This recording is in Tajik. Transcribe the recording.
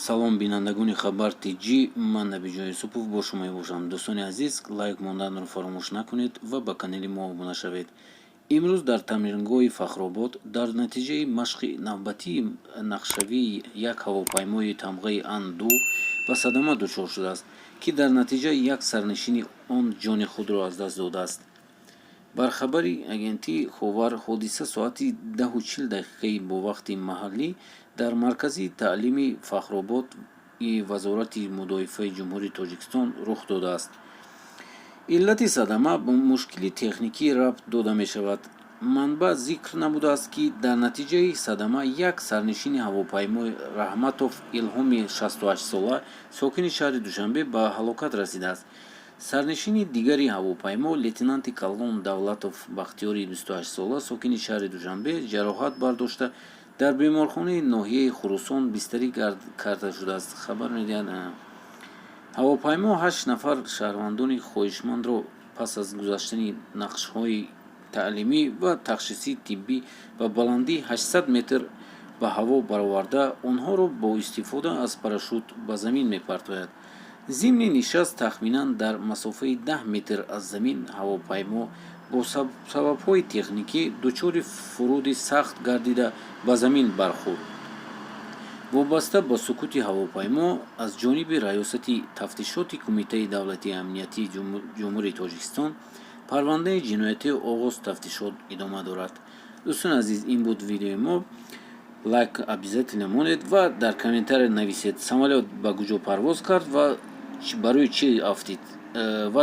Салом, бинандагони Хабар Тҷ, ман Набиҷон Юсупов бо шумо мебошам. Дӯстони азиз, лайк монданро фаромӯш накунед ва ба канали мо обуна шавед. Имрӯз дар тамрингоҳи Фахробод дар натиҷаи машқи навбатии нақшавии як ҳавопаймои тамғаи Ан-2 ба садама дучор шудааст, ки дар натиҷа як сарнишини он ҷони худро аз даст додааст. Бар хабари агентии Ховар, ҳодиса соати 10:40 бо вақти маҳаллӣ дар маркази таълими Фахрободи Вазорати мудофиаи Ҷумҳурии Тоҷикистон рух додааст. Иллати садама ба мушкили техникӣ рабт дода мешавад. Манбаъ зикр намудааст, ки дар натиҷаи садама як сарнишини ҳавопаймо, Раҳматов Илҳоми 68-сола, сокини шаҳри Душанбе, ба ҳалокат расидааст. Сарнишини дигари ҳавопаймо, лейтенанти калон Давлатов Бахтиёри 28-сола, сокини шаҳри Душанбе, ҷароҳат бардошта, дар беморхонаи ноҳияи Хурусон бистарӣ карда шудааст, хабар медиҳад. Ҳавопаймо ҳашт нафар шаҳрвандони хоҳишмандро пас аз гузаштани нақшҳои таълимӣ ва ташхиси тиббӣ ба баландии 800 метр ба ҳаво бароварда, онҳоро бо истифода аз парашют ба замин мепартояд. Зимни нишаст тахминан дар масофаи 10 метр аз замин ҳавопаймо бо сабабҳои техникӣ дучори фуруди сахт гардида, ба замин бархӯрд. Вобаста ба суқути ҳавопаймо аз ҷониби Раёсати тафтишоти Кумитаи давлатии амниятии Ҷумҳурии Тоҷикистон парвандаи ҷиноятӣ оғоз, тафтишот идома дорад. Дӯстони азиз, ин буд видеои мо. Лайк обязательно монед ва дар комментария нависед, самолёт ба куҷо парвоз кард ва барои чӣ афтид. Ва